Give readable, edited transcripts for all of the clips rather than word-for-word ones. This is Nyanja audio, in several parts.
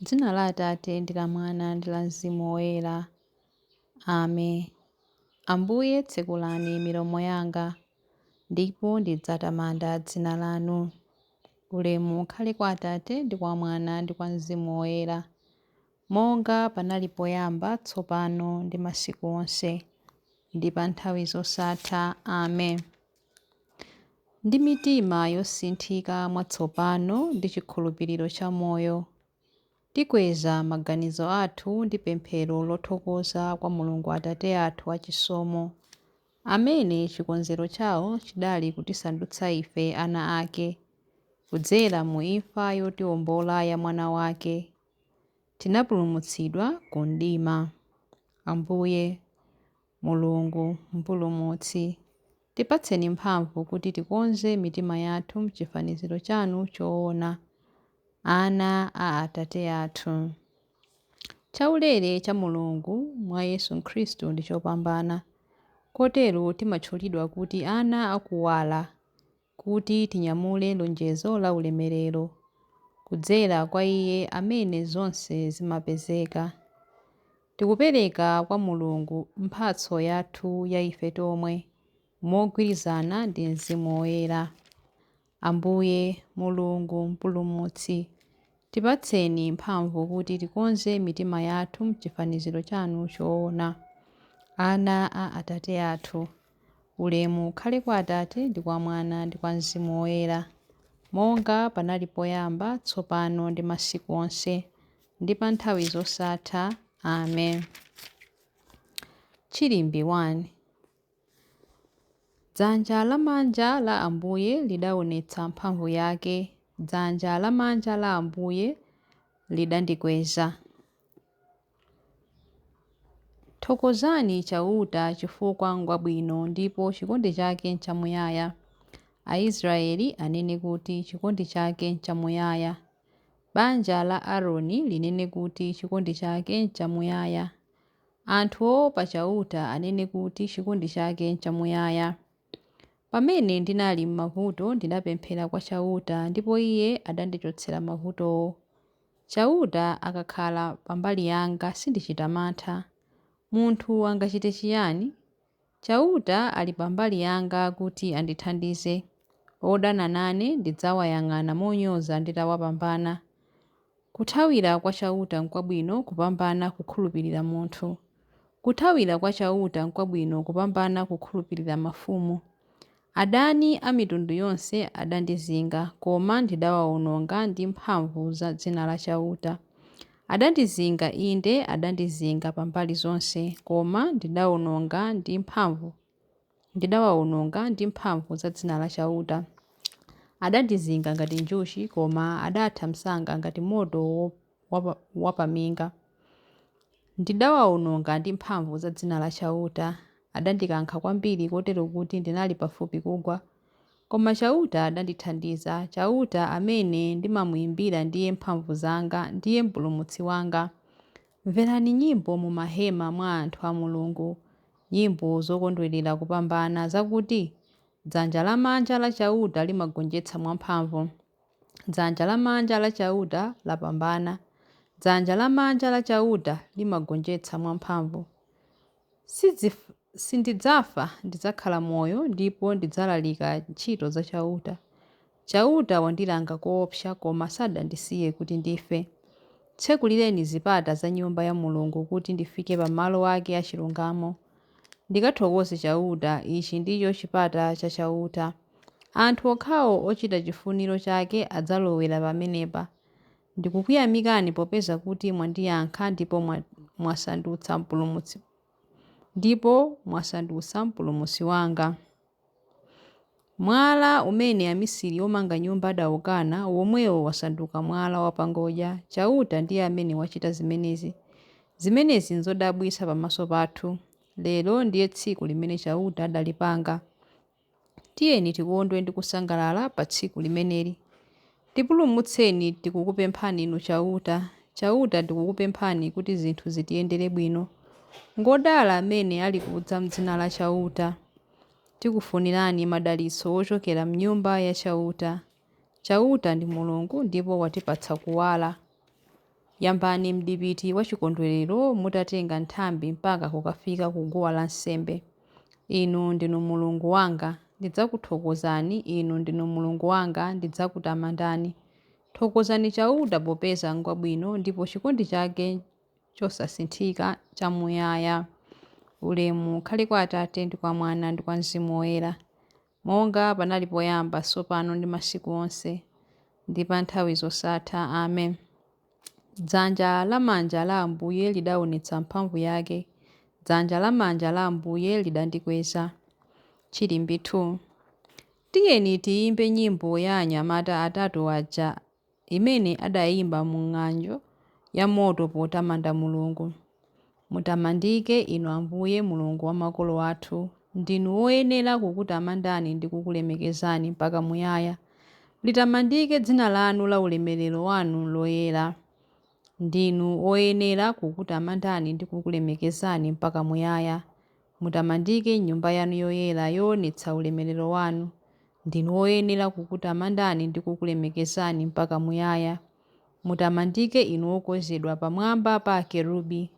M'dzina la Atate ndi la Mwana ndi la Mzimu Woyera. Ame. Ambuye tsekulani milomo yanga, ndipo ndidzatamanda dzina lanu. Ulemu ukhale kwa Atate ndi kwa Mwana ndi kwa Mzimu Woyera, monga panali poyamba, tsopano ndi masiku onse, ndi pa nthawi zosatha. Amen. Ndi mitima yosinthika mwatsopano ndi chikhulupiriro cha moyo, tikweza maganizo athu ndi pemphero lothokoza kwa Mulungu Atate athu achisomo, amene chikonzero chawo chidali kutisandutsa ife ana ake, kudzera mu imfa yotiwombola ya Mwana wake, tinapulumutsidwa ku mdima. Ambuye, Mulungu, Mpulumutsi, tipatseni mphamvu kuti tikonze mitima yathu m'chifaniziro chanu choona, ana a Atate athu. Chaulere cha Mulungu mwa Yesu Khristu ndi chopambana, kotero timatchulidwa kuti ana a kuwala, kuti tinyamule lonjezo la ulemerero, kudzera kwa Iye amene zonse zimapezeka. Tikupereka kwa Mulungu mphatso yathu ya ife tomwe, mogwirizana ndi Mzimu Woyera. Ambuye, Mulungu Mpulumutsi, tipatseni mphamvu kuti tikonze mitima yathu m'chifaniziro chanu choona, ana a Atate athu. Ulemu ukhale kwa Atate ndi kwa Mwana ndi kwa Mzimu Woyera, monga panali poyamba, tsopano ndi masiku onse, ndi pa nthawi zosatha. Amen. Chilimbi 1. Dzanja lamanja la Ambuye lidaonetsa mphamvu yake, dzanja lamanja la Ambuye lidandikweza. Thokozani Chauta chifukwa ngwabwino ndipo chikondi chake nchamuyaya. Aisraeli anene kuti, Chikondi chake nchamuyaya. Banja la Aroni linene kuti, Chikondi chake nchamuyaya. Anthu oopa Chauta anene kuti, Chikondi chake nchamuyaya. Pamene ndinali m'mavuto ndinapemphera kwa Chauta ndipo Iye adandichotsera mavutowo. Chauta akakhala pambali yanga sindichita mantha. Munthu angachite chiyani? Chauta ali pambali yanga kuti andithandize. Odana nane ndidzawayang'ana monyoza nditawapambana. Kuthawira kwa Chauta nkwabwino kupambana kukhulupirira munthu. Kuthawira kwa Chauta nkwabwino kupambana kukhulupirira mafumu. Adani a mitundu yonse adandizinga, koma ndidawaononga ndi mphamvu za dzina la Chauta. Adandizinga, inde adandizinga pa mbali zonse, koma ndidawaononga ndi mphamvu za dzina la Chauta. Adandizinga ngati njuchi, koma adatha msanga ngati moto wapaminga. Ndidawaononga ndi mphamvu za dzina la Chauta. Adandikankha kwambiri kotero kuti ndinali pafupi kugwa. Koma Chauta adandithandiza. Chauta amene ndimamuimbira ndiye mphamvu zanga, ndiye mpulumutsi wanga. Mverani nyimbo mu mahema mwa anthu a Mulungu, nyimbo zokondwerera kupambana, zakuti, Dzanja lamanja la Chauta limagonjetsa mwamphamvu. Dzanja lamanja la Chauta lapambana. Dzanja lamanja la Chauta limagonjetsa mwamphamvu. Sindidzafa, ndidzakhala moyo ndipo ndidzalalika ntchito za Chauta. Chauta wandilanga koopsa, koma sadandisiye kuti ndife. Tsekulireni zipata za Nyumba ya Mulungu kuti ndifike pa malo ake achilungamo. Ndikathokoze Chauta, ichi ndicho chipata cha Chauta. Anthu okhawo ochita chifuniro chake adzalowera pamenepa. Ndikukuyamikani popeza kuti mwandiyankha ndipo mwasandutsa mpulumutsi wanga. Mwala umene amisiri omanga nyumba adaukana, womwewo wasanduka mwala wapangodya. Chauta ndiye amene wachita zimenezi. Zimenezi nzodabwitsa pamaso pathu. Lero ndiye tsiku limene Chauta adalipanga. Tiyeni tikondwe ndi kusangalala pa tsiku limeneli. Tipulumutseni tikukupemphani Inu Chauta. Chauta tikukupemphani kuti zinthu zitiyendere bwino. Ngodala amene alikudza m'dzina la Chauta. Tikufunirani madalitso ochokera m'nyumba ya Chauta. Chauta ndi Mulungu ndipo watipatsa kuwala. Yambani mdipiti wachikondwerero mutatenga nthambi mpaka kukafika ku guwa lansembe. Inu ndinu Mulungu wanga, ndidzakuthokozani, Inu ndinu Mulungu wanga, ndidzakutamandani. Thokozani Chauta popeza ngwabwino ndipo chikondi chake chosasinthika n'chamuyaya. Ulemu ukhale kwa Atate ndi kwa Mwana ndi kwa Mzimu Woyera, monga panali poyamba, tsopano ndi masiku onse, ndi pa nthawi zosatha. Amen. Dzanja lamanja la Ambuye lidaonetsa mphamvu yake, dzanja lamanja la Ambuye lidandikweza. Chilimbi 2. Tiyeni tiyimbe nyimbo ya anyamata atatu aja imene adayimba mu ng'anjo yamoto potamanda Mulungu. Mutamandike, Inu Ambuye Mulungu wa makolo athu, ndinu woyenera kukutamandani ndi kukulemekezani mpaka muyaya. Litamandike dzina lanu la ulemerero wanu loyera. Ndinu woyenera kukutamandani ndi kukulemekezani mpaka muyaya. Mutamandike m'nyumba yanu yoyera yoonetsa ulemerero wanu. Ndinu woyenera kukutamandani ndi kukulemekezani mpaka muyaya. Mutamandike Inu wokwezedwa pamwamba pa akerubi,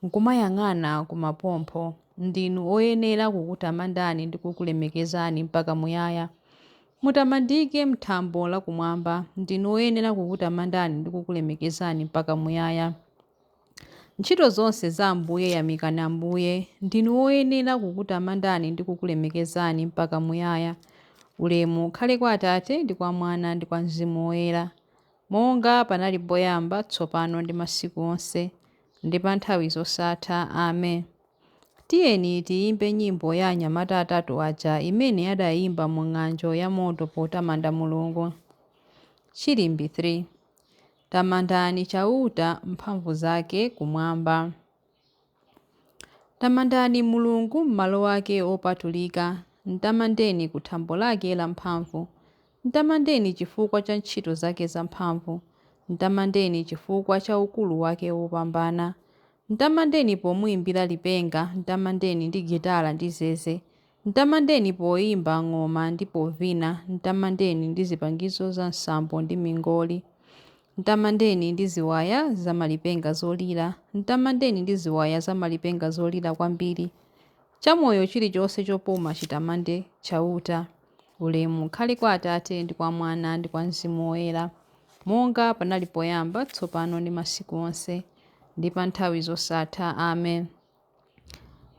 n'kumayang'ana kumaphompho. Ndinu woyenera kukutamandani ndi kukulemekezani mpaka muyaya. Mutamandike m'thambo lakumwamba. Ndinu woyenera kukutamandani ndi kukulemekezani mpaka muyaya. Ntchito zonse za Ambuye yamikani Ambuye. Ndinu woyenera kukutamandani ndi kukulemekezani mpaka muyaya. Ulemu ukhale kwa Atate ndi kwa Mwana ndi kwa Mzimu Woyera, monga panali poyamba, tsopano ndi masiku onse, ndi pa nthawi zosatha. Amen. Tiyeni tiyimbe nyimbo ya anyamata atatu aja imene adayimba mu ng'anjo yamoto potamanda Mulungu. Chilimbi 3. Tamandani Chauta mphamvu zake kumwamba. Tamandani Mulungu m'malo ake opatulika, mtamandeni ku thambo lake lamphamvu. Mtamandeni chifukwa cha ntchito zake zamphamvu, mtamandeni chifukwa cha ukulu wake wopambana. Mtamandeni pomuimbira lipenga, mtamandeni ndi gitala ndi zeze. Mtamandeni poimba ng'oma ndi povina, mtamandeni ndi zipangizo za nsambo ndi mingoli. Mtamandeni ndi ziwaya zamalipenga zolira, mtamandeni ndi ziwaya zamalipenga zolira kwambiri. Chamoyo chilichonse chopuma chitamande Chauta. Ulemu ukhale kwa Atate ndi kwa Mwana ndi kwa Mzimu Woyera, monga panali poyamba, tsopano ndi masiku onse, ndi pa nthawi zosatha. Amen.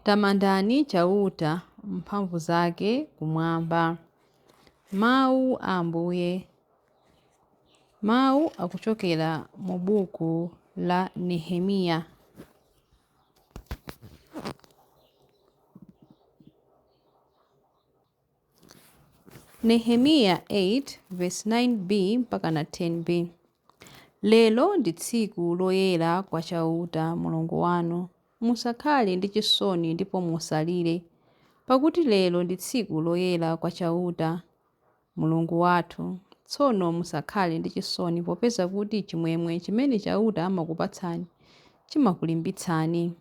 Tamandani Chauta mphamvu zake kumwamba. Mawu a Ambuye. Mawu akuchokera mu buku la Nehemiya. Nehemiya 8 verse 9b mpaka na 10b. Lero ndi tsiku loyera kwa Chauta Mulungu wanu. Musakhale ndi chisoni ndipo musalire, pakuti lero ndi tsiku loyera kwa Chauta Mulungu wathu. Tsono musakhale ndi chisoni popeza kuti chimwemwe chimene Chauta amakupatsani chimakulimbitsani.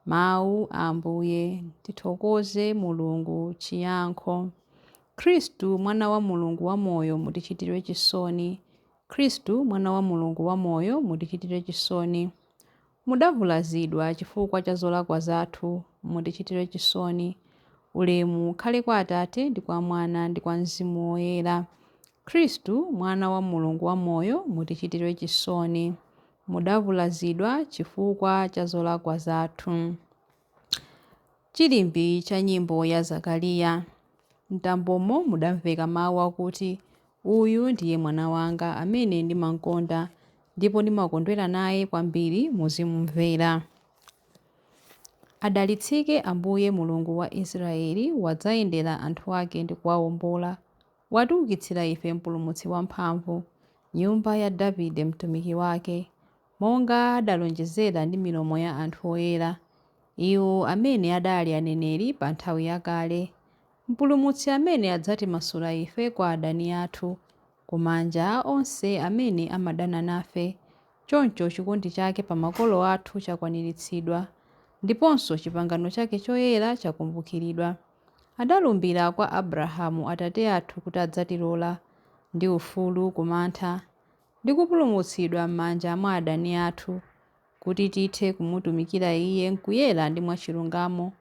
Mawu a Ambuye. Tithokoze Mulungu. Chiyankho. Khristu Mwana wa Mulungu wamoyo mutichitire chisoni. Khristu Mwana wa Mulungu wamoyo mutichitire chisoni. Mudavulazidwa chifukwa cha zolakwa zathu, mutichitire chisoni. Ulemu ukhale kwa Atate ndi kwa Mwana ndi kwa Mzimu Woyera. Khristu Mwana wa Mulungu wamoyo mutichitire chisoni. Mudavulazidwa chifukwa cha zolakwa zathu. Chilimbi cha nyimbo ya Zakariya. M'mtambomo mudamveka mau akuti, Uyu ndiye Mwana wanga, amene ndimamkonda, ndipo ndimakondwera naye kwambiri, muzimumvera. Adalitsike Ambuye Mulungu wa Israele, wadzayendera anthu ake ndi kuwaombola. Watiukitsira ife Mpulumutsi wamphamvu, nyumba ya Davide mtumiki wake, monga adalonjezera ndi milomo ya anthu oyera, iwo amene adali aneneri pa nthawi yakale. Mpulumutsi amene adzatimasula ife kwa adani athu, ku manja a onse amene amadana nafe. Choncho chikondi chake pa makolo athu chakwaniritsidwa, ndiponso chipangano chake choyera chakumbukiridwa. Adalumbira kwa Abrahamu atate athu kuti adzatilola ndi ufulu ku mantha, ndi kupulumutsidwa m'manja mwa adani athu, kuti tithe kumutumikira Iye m'kuyera ndi mwachilungamo,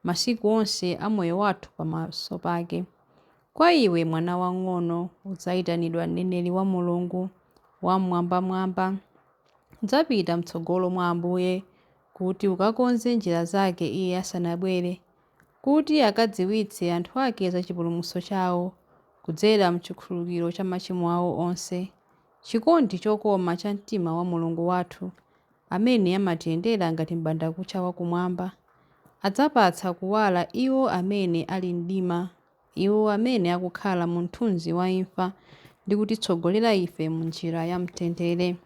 masiku onse a moyo wathu pamaso pake. Kwa iwe, mwana wamng'ono, udzayitanidwa mneneri wa Mulungu Wam'mwambamwamba. Udzapita m'tsogolo mwa Ambuye, kuti ukakonze njira zake Iye asanabwere, kuti akadziwitse anthu ake za chipulumutso chawo, kudzera m'chikhululukiro cha machimo awo onse. Chikondi chokoma cha mtima wa Mulungu wathu, amene amatiyendera ngati m'bandakucha wakumwamba, adzapatsa kuwala iwo amene ali mdima, iwo amene akukhala mu mthunzi wa imfa, ndi kutitsogolera ife m'njira ya mtendere.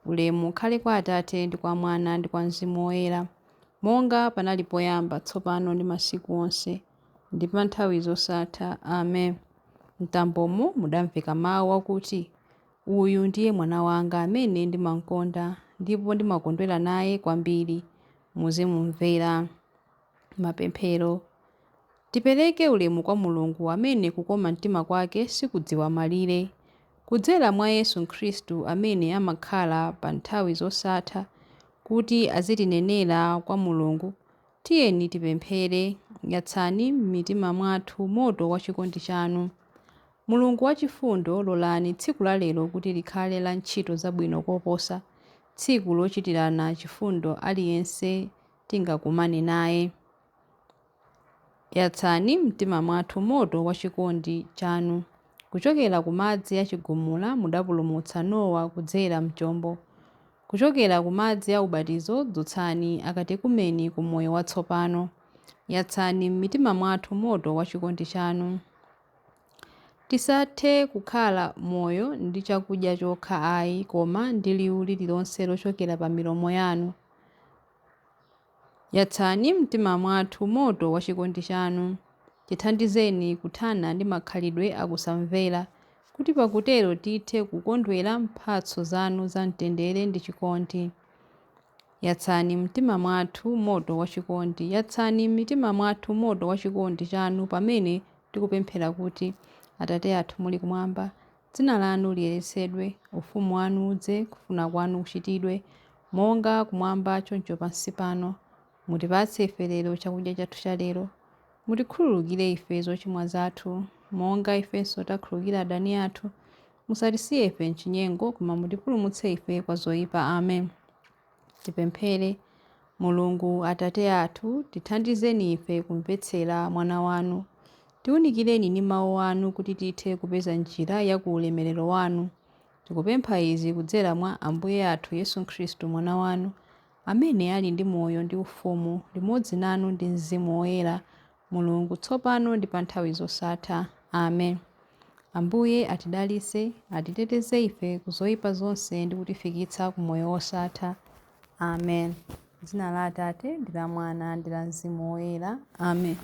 Ulemu ukhale kwa Atate ndi kwa Mwana ndi kwa Mzimu Woyera, monga panali poyamba, tsopano ndi masiku onse, ndi pa nthawi zosatha. Amen. Mtambomo mudamveka mawu akuti, Uyu ndiye mwana wanga amene ndimamkonda, ndipo ndimakondwera naye kwambiri. Muzimumvera. Mapemphero. Tipereke ulemu kwa Mulungu amene kukoma mtima kwake sikudziwa malire. Kudzera mwa Yesu Khristu amene amakhala pa nthawi zosatha kuti azitinenera kwa Mulungu, tiyeni tipemphere, yatsani m'mitima mwathu moto wa chikondi chanu. Mulungu wachifundo, lolani tsiku la lero kuti likhale la ntchito zabwino koposa, tsiku lochitirana chifundo aliyense tingakumane naye. Yatsani m'mtima mwathu moto wa chikondi chanu. Kuchokera ku madzi a chigumula mudapulumutsa Nowa kudzera m'chombo. Kuchokera ku madzi a ubatizo dzutsani akatekumeni ku moyo watsopano. Yatsani m'mitima mwathu moto wa chikondi chanu. Tisathe kukhala moyo ndi chakudya chokha ayi, koma ndi liwu lililonse lochokera pa milomo yanu. Yatsani m'mtima mwathu moto wa chikondi chanu. Tithandizeni kuthana ndi makhalidwe akusamvera, kuti pakutero tithe kukondwera mphatso zanu za mtendere ndi chikondi. Yatsani m'mtima mwathu moto wa chikondi. Yatsani m'mitima mwathu moto wa chikondi chanu pamene tikupemphera kuti, Atate athu muli kumwamba, dzina lanu liyeretsedwe, ufumu wanu udze, kufuna kwanu kuchitidwe, monga kumwamba choncho pansi pano. Mutipatse ife lero chakudya chathu cha lero. Mutikhululukire ife zochimwa zathu, monga ifenso takhululukira adani athu. Musatisiye ife m'chinyengo, koma mutipulumutse ife kwa zoyipa. Amen. Tipemphere. Mulungu Atate athu, tithandizeni ife kumvetsera mwana wanu. Tiwunikireni ndi mawu anu kuti tithe kupeza njira ya ku ulemerero wanu. Tikupempha izi kudzera mwa Ambuye athu Yesu Khristu mwana wanu, amene ali ndi moyo ndi ufumu limodzi nanu ndi Mzimu Woyera, Mulungu tsopano ndi pa nthawi zosatha. Amen. Ambuye atidalitse, atiteteze ife ku zoyipa zonse ndi kutifikitsa ku moyo wosatha. Amen. Dzina la Atate ndi la Mwana ndi la Mzimu Woyera. Amen.